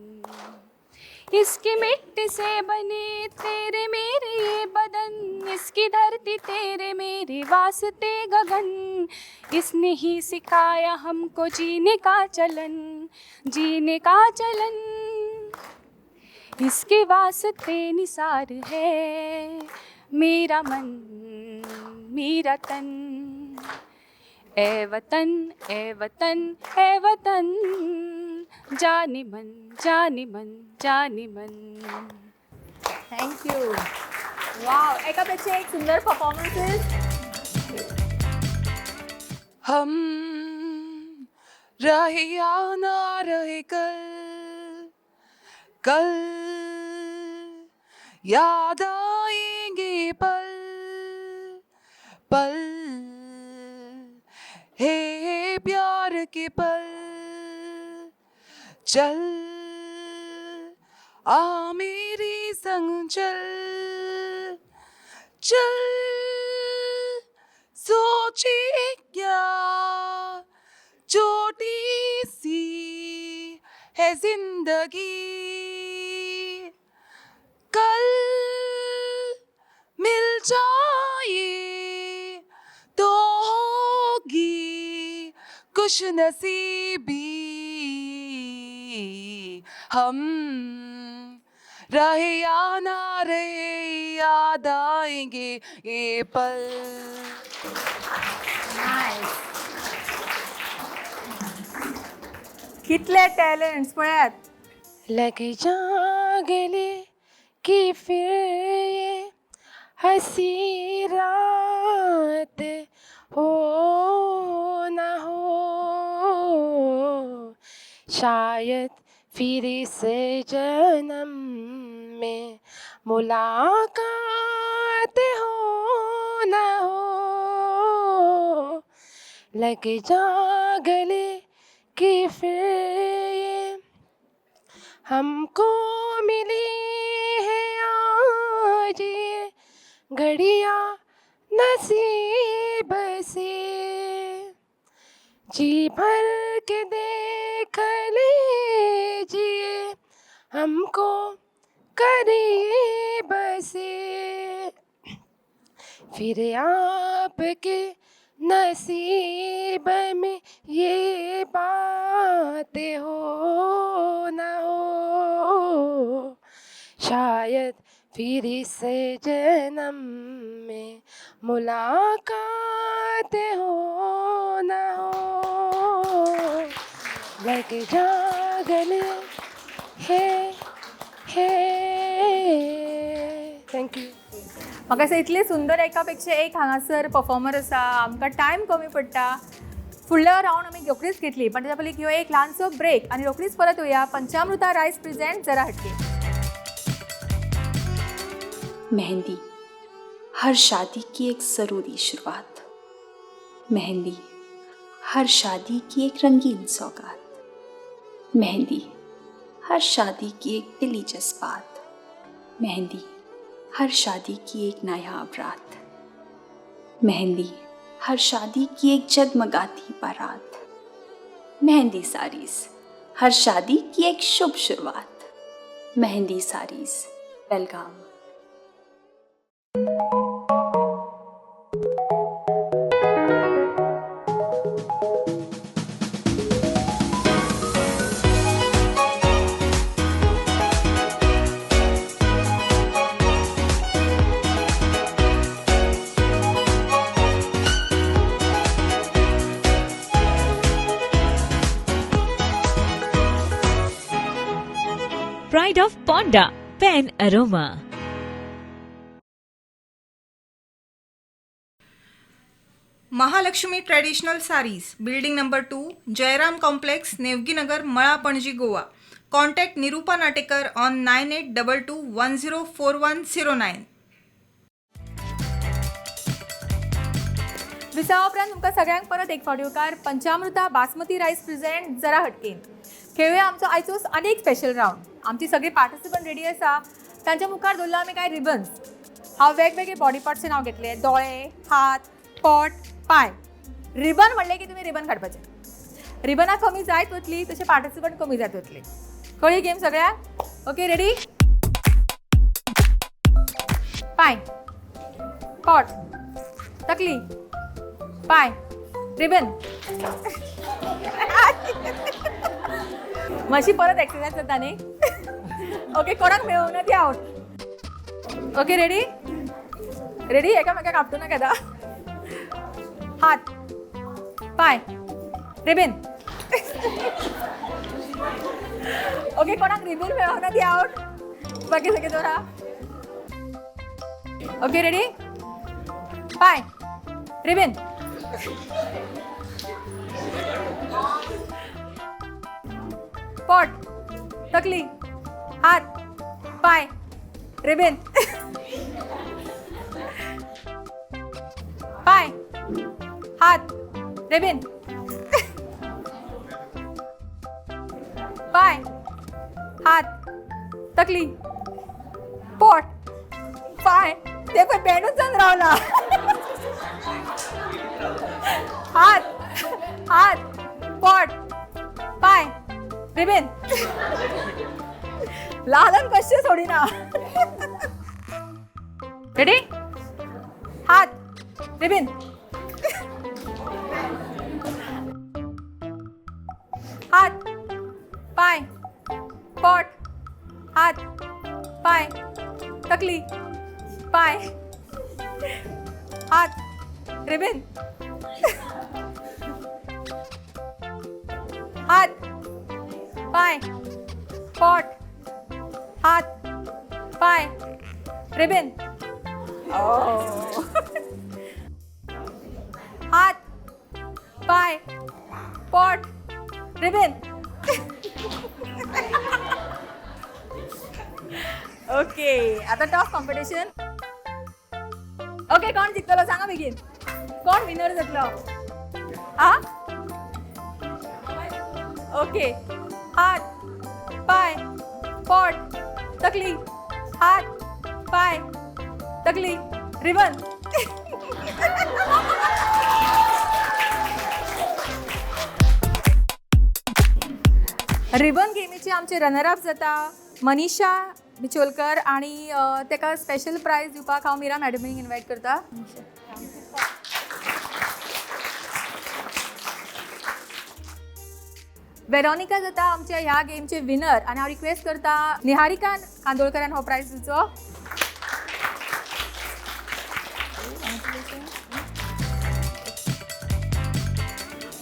इसकी मिट्टी से बने तेरे मेरे ये बदन, इसकी धरती तेरे मेरे वास्ते गगन। इसने ही सिखाया हमको जीने का चलन, जीने का चलन। इसके वास्ते निसार है मेरा मन मेरा तन। ए वतन ए वतन ए वतन, जाने मन जाने मन जाने मन। Thank you. वाव, एका पेक्षा एक सुंदर परफॉर्मन्सेस. हम रहे या ना रहे कल, कल याद आएंगे पल पल, हे प्यार के पल। चल आ मेरे संग चल, चल सोचे क्या छोटी सी है जिंदगी। कल मिल जाए तो होगी खुश नसीबी। हम रहे या ना रहे याद आएंगे ये पल। कितले टॅलेंट्स पळयात. लग जा गले कि फिर ये हंसी रात हो ना हो, शायद फिर इस जन्म में मुलाकात हो ना हो। लग जा गले कि फिर ये हमको मिली है आज ये घड़ियाँ नसीब से। जी भर के देख लीजिए हमको करीब से, फिर आपके नसीब में ये बात हो ना हो, शायद फिर इस जन्म में मुलाकात हो न हो। लग जा गले, हे हे। Thank you. म्हाका दिसता इतले सुंदर एका पेक्षा एक हांगासर परफॉर्मर आसा. आमकां टायम कमी पडटा. फुडलो रावंड आमी रोखडीच घेतली, पण ताच्या पयलीं घेवया एक ल्हानसो ब्रेक आनी रोखडीच परत येवया. पंचामृता रायस प्रेझेंट जरा हटके. मेहंदी हर शादी की एक ज़रूरी शुरुआत, मेहंदी हर शादी की एक रंगीन सौगात, मेहंदी हर शादी की एक दिली जज्बात, मेहंदी हर शादी की एक नायाब रात, मेहंदी हर शादी की एक जगमगाती बारात, मेहंदी साड़ीज हर शादी की एक शुभ शुरुआत, मेहंदी साड़ीज बेलगाम। Pride of Ponda, Pen Aroma. Mahalakshmi traditional sarees, building number 2, Jairam complex, Nevginagar, Mala, Panaji, Goa. Contact Nirupa Natekar on 9822104109. विसावा उपरांत तुमकां सगळ्यांक परत एक फावट येवकार. पंचामृता बासमती रायस प्रेझेंट जरा हटकेन. खेळुया आमचो आयचो आनी एक स्पेशल रावंड. आमची सगळी पार्टिसिपंट रेडी आसा. तांच्या मुखार दवरला आमी कांय रिबन्स. हांव वेगवेगळे बॉडी पार्ट्सचे नांव घेतले, दोळे, हात, पोट, पांय. रिबन म्हणलें की तुमी रिबन काडपाचें. रिबनां कमी जायत वतली तशें पार्टिसिपंट कमी जायत वतले. कळ्ळी गेम सगळ्यांक? Okay, ready? पांय, पोट, तकली, पांय, रिबन. मातशी परत एक्सरसाइज जाता न्ही? ओके, कोणाक मेळूंक ना ती आवट. Okay, ready? रेडी? एकामेकाक आपटू नाका आतां. हात, पांय, रिबन. ओके, कोणाक रिबन मेळोंक ना ती आवट. बाकी सगळे दवरा. Okay, ready? पांय, रिबन. पोट, तकली, हात, पांय, रिबन. पांय, हात, रिबन. पांय, हात, तकली, पोट, पांय. ते पळय बेंडूच जावन रावला. हात, हात, पोट, पांय, रिबन. लालन कशें सोडिना. रेडी? हात, रिबन. हात, पांय, पोट, हात, पांय, तकली, पांय, हात, रिबन. हात, पांय, पोट, हात, पांय, रिबन. हात, पांय, पोट, रिबन. ओके, आता टफ कॉम्पिटिशन. ओके, कोण जिखतलो सांगा बेगीन. कोण विनर जातलो? आ, ओके. हात, पांय, पोट, तकली, हात, पांय, तकली, रिबन. रिबन गेमीचे आमचे रनर अप जाता मनीषा बिचोलकर आनी ताका स्पेशल प्रायज दिवपाक हांव मीरा मॅडमीक इनवायट करता. वेरोनिका जाता आमच्या ह्या गेमचे विनर आनी हांव रिक्वेस्ट करता निहारिकान कांदोळकरान हो प्रायज दिवचो.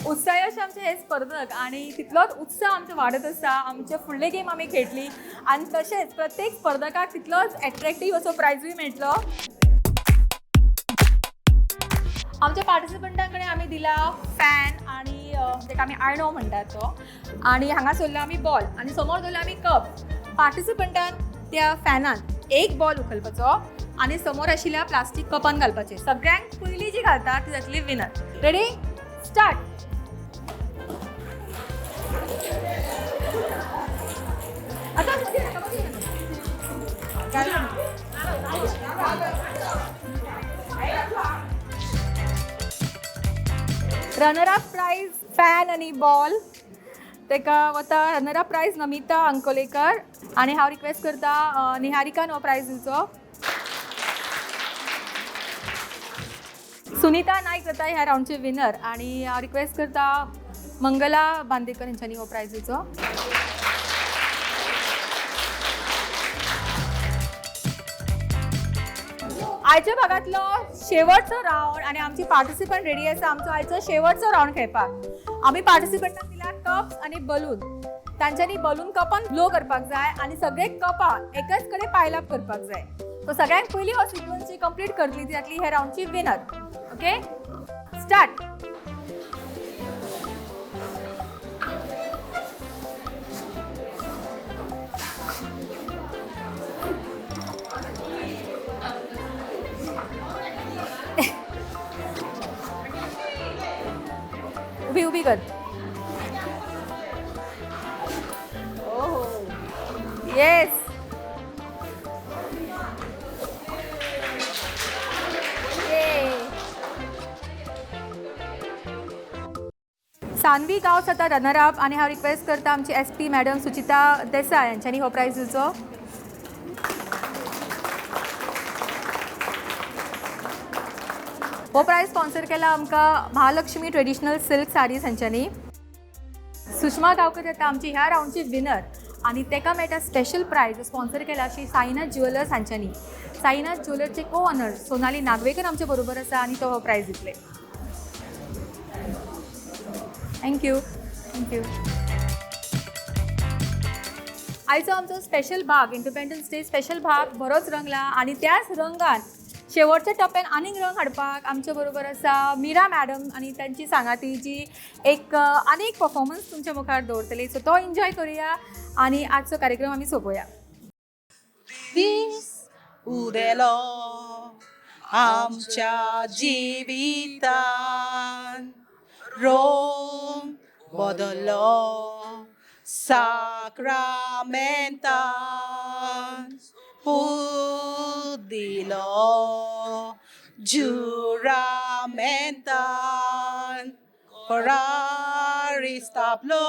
उत्साही अशे आमचे हे स्पर्धक आनी तितलोच उत्साह आमचो वाडत आसा. आमचे फुडले गेम आमी खेळटली आनी तशेंच प्रत्येक स्पर्धकाक तितलोच एट्रेक्टीव असो प्रायजूय मेळटलो. आमच्या पार्टिसिपंटां कडेन आमी दिला फॅन आनी ताका आमी आयणो म्हणटात तो, आनी हांगा सोडला आमी बॉल आनी समोर दवरला आमी कप. पार्टिसिपंटान त्या फॅनान एक बॉल उखलपाचो आनी समोर आशिल्ल्या प्लास्टीक कपान घालपाचें. सगळ्यांक पयलीं जी घालता ती जातली विनर. Ready, start. आतां रनर अप प्रायज फॅन आनी बॉल ताका वता runner up prize Namita Ankolekar आनी हांव रिक्वेस्ट करता निहारिकान हो प्रायज दिवचो. सुनीता नायक जाता ह्या रावंडचे विनर आनी हांव रिक्वेस्ट करता मंगला बांदेकर हेंच्यांनी हो प्रायज दिवचो. आयच्या भागांतलो शेवटचो रावंड आनी आमची पार्टिसिपंट रेडी आसा आमचो आयचो शेवटचो रावंड खेळपाक. आमी पार्टिसिपंटांक दिला कप्स आनी बलून. तांच्यांनी बलून कपान ब्लो करपाक जाय आनी सगळे कपां एकच कडेन पायल अप करपाक जाय. सो सगळ्यांत पयलीं हो सिक्वन्स जी कंप्लीट करतली ती जातली ह्या रावंडची विनर. Okay, start. उभी उभी कर. येस, सानवी गांवस आतां रनर अप आनी हांव रिक्वेस्ट करता आमची SP madam Suchita Desai यांच्यांनी हो प्रायज दिवचो. हो प्रायज स्पॉन्सर केला आमकां महालक्ष्मी ट्रेडिशनल सिल्क साडीज हांच्यांनी. सुषमा गांवकर जाता आमची ह्या रावंडची विनर आनी ताका मेळटा स्पेशल प्रायज स्पॉन्सर केला श्री साईनाथ ज्युवेलर्स हांच्यांनी. साईनाथ ज्युवेलर्सचे को ऑनर सोनाली नागवेकर आमचे बरोबर आसा आनी तो हो प्रायज दितले. Thank you. Thank you. आयचो आमचो स्पेशल भाग इंडिपेंडन्स डे स्पेशल भाग बरोच रंगला आनी त्याच रंगान शेवटच्या टप्प्यान आनीक रंग हाडपाक आमचे बरोबर आसा मीरा मॅडम आनी तांची सांगाती जी एक आनीक परफॉर्मन्स तुमच्या मुखार दवरतली. सो तो एन्जॉय करुया आनी आजचो कार्यक्रम आमी सोंपोवया. दीस उदेलो आमच्या जिवितान, रोम बदल्लो साक्रामेंतान, पूत दिलो जुरामेंतान, फरारी स्थापलो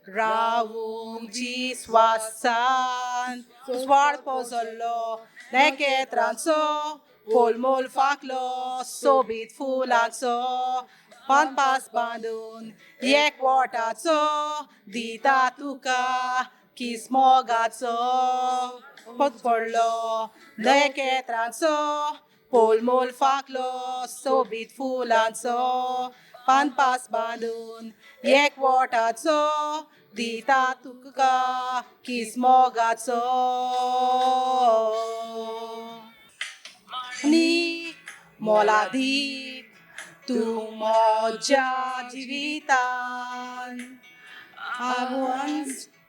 रावूंक जिस्वासान, उजवाड पोसलो नखेत्रांचो, पोलमोल फाकलो सोबीत फुलांचो, पानपास बांदून एक वोटाचो दिता तुका किस मोगाचो, पद पडलो नखेत्रांचो, पोलमोल फाकलो सोबीत फुलांचो, पानपास बांदून एक वोटाचो दिता तुका किस मोगाचो. नी मोलादीक तूं म्हज्या जिवितान, आव्हान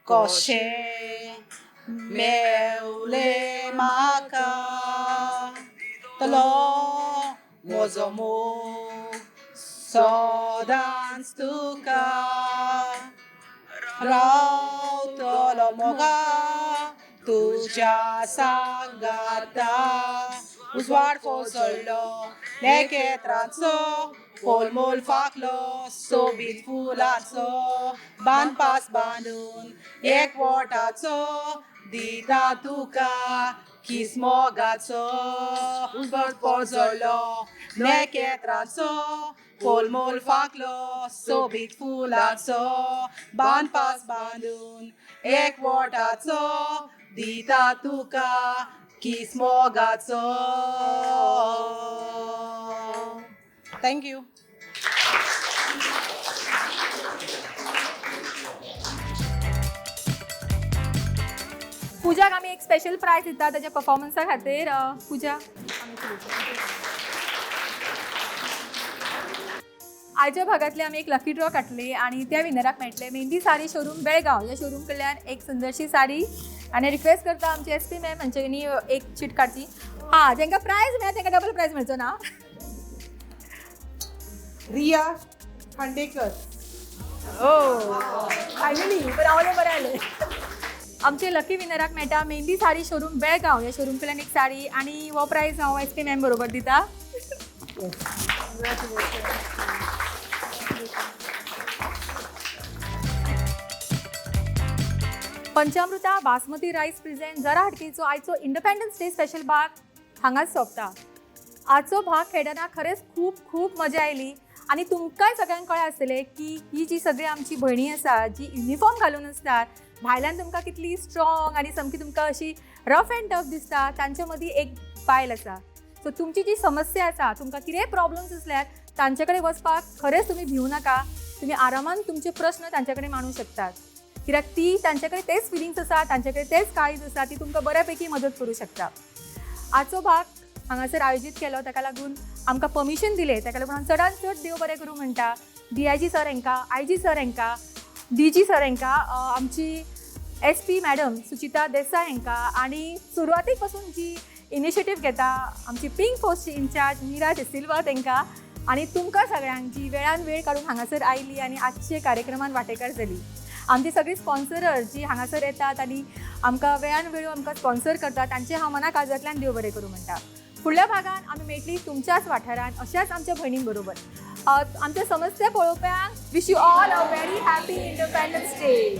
कशें मेवलें म्हाका, तलो म्हजो मोग सदांच तुका, रावतलो मोगा तुज्या सांगाता, उजवाड कोसळ्ळो नखेत्रांचो, पोलमोल फाकलो सोबीत फुलांचो, बांदपास बांदून एक वोटाचो दिता तुका किस मोगाचो, उजवाड कोसळ्ळो नखेत्रांचो, कोलमोल फांकलो सोबीत फुलाचो, बांदपास बांदून एक वोटाचो, दिता तुका किस मोगाचो. Thank you. पूजाक आमी एक स्पेशल प्रायज दिता ताच्या परफॉर्मन्सा खातीर. पूजा, आयच्या भागांतले आमी एक लकी ड्रॉ काडली आनी त्या विनराक मेळटले मेहंदी साडी शोरूम बेळगांव ह्या शोरूम कडल्यान एक सुंदरशी साडी. आनी रिक्वेस्ट करता आमची एस पी मॅम हांच्यांनी एक चीट काडची. हां, जांकां प्रायज मेळ्ळा तांकां डबल प्रायज मेळचो ना. रिया खांडेकर. ओ फायनली रावले, बरें आलें. आमचे लकी विनराक मेळटा मेहंदी साडी शोरूम बेळगांव ह्या शोरूम कडल्यान एक साडी आनी हो प्रायज हांव एस पी मॅम बरोबर दिता. पंचामृता बासमती रायस प्रेझेंट जरा हटकेचो आयचो इंडिपेंडन्स डे स्पेशल भाग हांगाच सोंपता. आजचो भाग खेळटना खरेंच खूब खूब मजा आयली आनी तुमकांय सगळ्यांक कळ्ळें आसतलें की ही जी सगळी आमची भयणी आसा जी युनिफॉर्म घालून आसतात, भायल्यान तुमकां कितली स्ट्रॉंग आनी सामकी तुमकां अशी रफ एंड टफ दिसता, तांचे मदीं एक बायल आसा. सो तुमची जी समस्या आसा, तुमकां कितेंय प्रॉब्लम्स आसल्यार तांचे कडेन वचपाक खरेंच तुमी भिवू नाका. तुमी आरामान तुमचे प्रस्न तांचे कडेन मांडूंक शकतात, कित्याक ती तांचे कडेन तेच फिलिंग्स आसा, तांचे कडेन तेच काळीज आसा, ती तुमकां बऱ्या पैकी मदत करूं शकता. आजचो भाग हांगासर आयोजीत केलो ताका लागून आमकां परमिशन दिलें, ताका लागून हांव चडान चड देव बरें करूं म्हणटा DIG sir हांकां, IG sir हांकां, DG sir हांकां, आमची SP madam Suchita Desai हांकां आनी सुरवातीक पासून जी इनिशिएटीव घेता आमची पिंक फोर्सची इन्चार्ज मीरा डिसिल्वा तांकां आनी तुमकां सगळ्यांक जी वेळान वेळ काडून हांगासर आयली आनी आजचे कार्यक्रमान वांटेकार जाली. आमची सगळी स्पॉन्सरर्स जी हांगासर येतात आनी आमकां वेळान वेळ आमकां स्पॉन्सर करतात तांचे हांव मना काळजांतल्यान देव बरें करूं म्हणटा. फुडल्या भागान आमी मेळटली तुमच्याच वाठारांत अशाच आमच्या भयणीं बरोबर. आमच्या समस्या पळोवप्यांक wish you all a very happy Independence Day.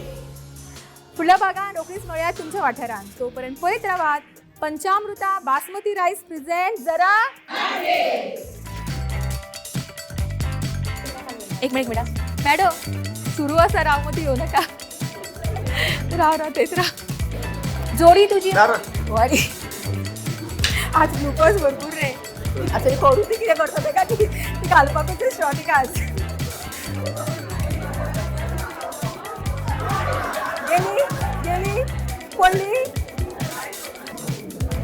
फुडल्या भागान रोखडीच मेळया तुमच्या वाठारांत. तोपर्यंत पळयत रावात पंचामृता बासमती रायस प्रेझेंट जरा. एक मिनिट मॅडम, मॅडम सुरू आसा, राव मदीं येवं नाका, राव राव तेच राव. जोडी तुजी वरी आज ग्लुकोज भरपूर रे. आतां करू ती कितें करता तेका ती घालपाकूच शॉर्ट आज. गेली गेली पडली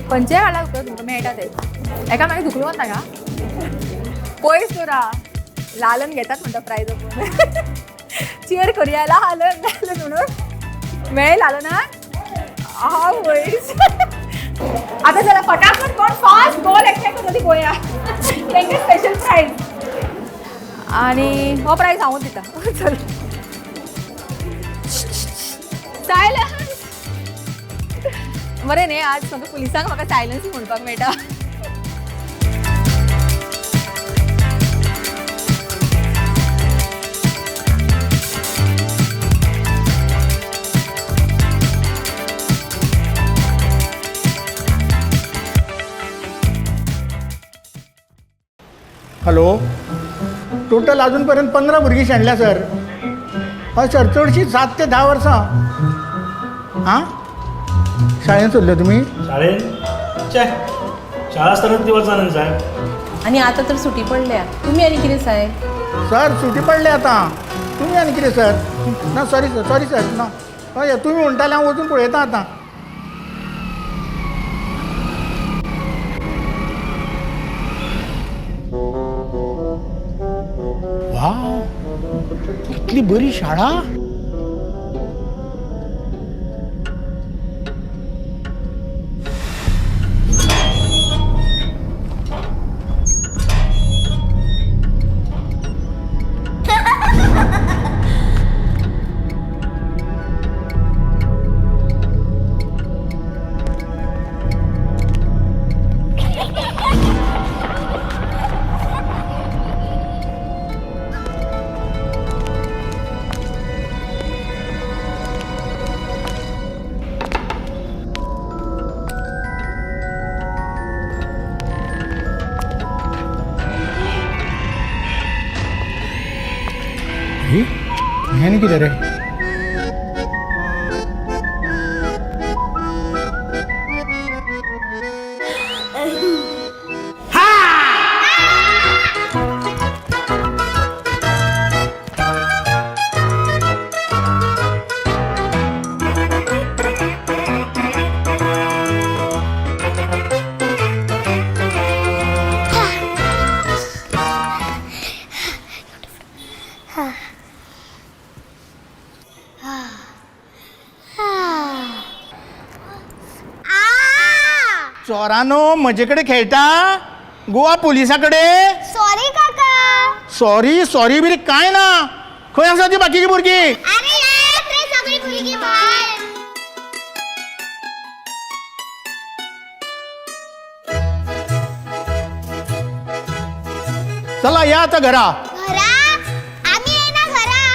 खंयच्याय घाला तुमकां मेळटा ते एका मागीर धुकलून वता का पयस दवरा. लालन घेतात म्हणटा प्रायज आपूण. चियर करूया लालन लालन म्हणून मेळ्ळें लालनाक. हा वयस आता चला फटाफट कोण फास्ट बॉल एकठांय करता ती पळोवया. तांकां स्पेशल प्रायज आनी हो प्रायज हांवूच दिता. चल सायलन्स. बरें न्ही आज म्हाका पुलिसांक म्हाका सायलन्स म्हणपाक मेळटा. हॅलो, टोटल अजूनपर्यंत 15 भुरगीं शेणल्या सर. हय सर, चडशीं 7 ते 10 वर्सां. आं, शाळेंत सोडले तुमी? शाळेंत? छे, शाळा आसतनाच दिवस जाले साहेब. आनी आतां तर सुटी पडल्या, तुमी आनी कितें साहेब? सर सुटी पडल्या आतां, तुमी आनी कितें सर? ना सॉरी सर, सॉरी सर, ना हय तुमी म्हणटाले हांव वचून पळयता आतां. वाव, कितली बरी शाळा. हें न्ही कितें रे? चोरानो म्हजे कडेन खेळटा गोवा पुलिसा कडेन? सॉरी काका. सॉरी सॉरी बिरी कांय ना. खंय आसा ती बाकीची भुरगीं? अरे येत रे सगळी भुरगीं भायर. चला या आता घरा. घरा आमी येना घरा,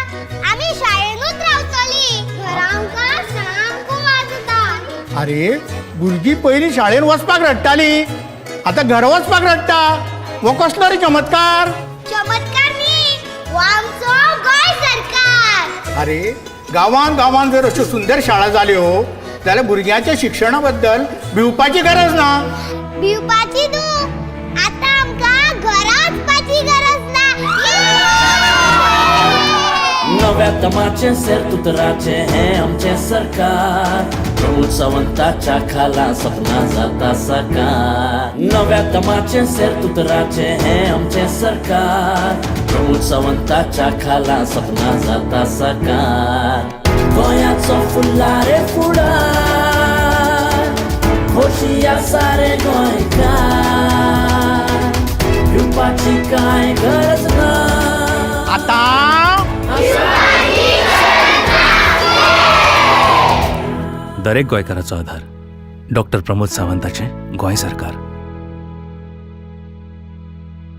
आमी शाळेनूच रावतली. घरा आमकां सामको वाज येता. अरे भुरगीं पयलीं शाळेन वचपाक रडटाली, आतां घरा वचपाक रडटा. हो कसलो रे चमत्कार? चमत्कार न्ही, हो आमचो गोंय सरकार. अरे गांवान गांवान जर अश्यो सुंदर शाळा जाल्यो जाल्यार भुरग्यांच्या शिक्षणा बद्दल भिवपाची गरज ना. भिवपाची न्हू, आतां आमकां घरा वचपाची गरज ना. नव्या दमाचें सेर्तुतराचें हें आमचें सरकार, प्रमोद सावंताच्या खाला सपना जाता साकार. नव्या दमाचें सेर्तुतराचें हें आमचें सरकार, प्रमोद सावंताच्या खाला सपना जाता साकार. गोंयाचो फुडला रे फुडार, खोशी आसा रे गोंयकार, भिवपाची कांय गरज ना. आतां दरेक गोंयकाराचो आधार डॉक्टर प्रमोद सावंताचें गोंय सरकार.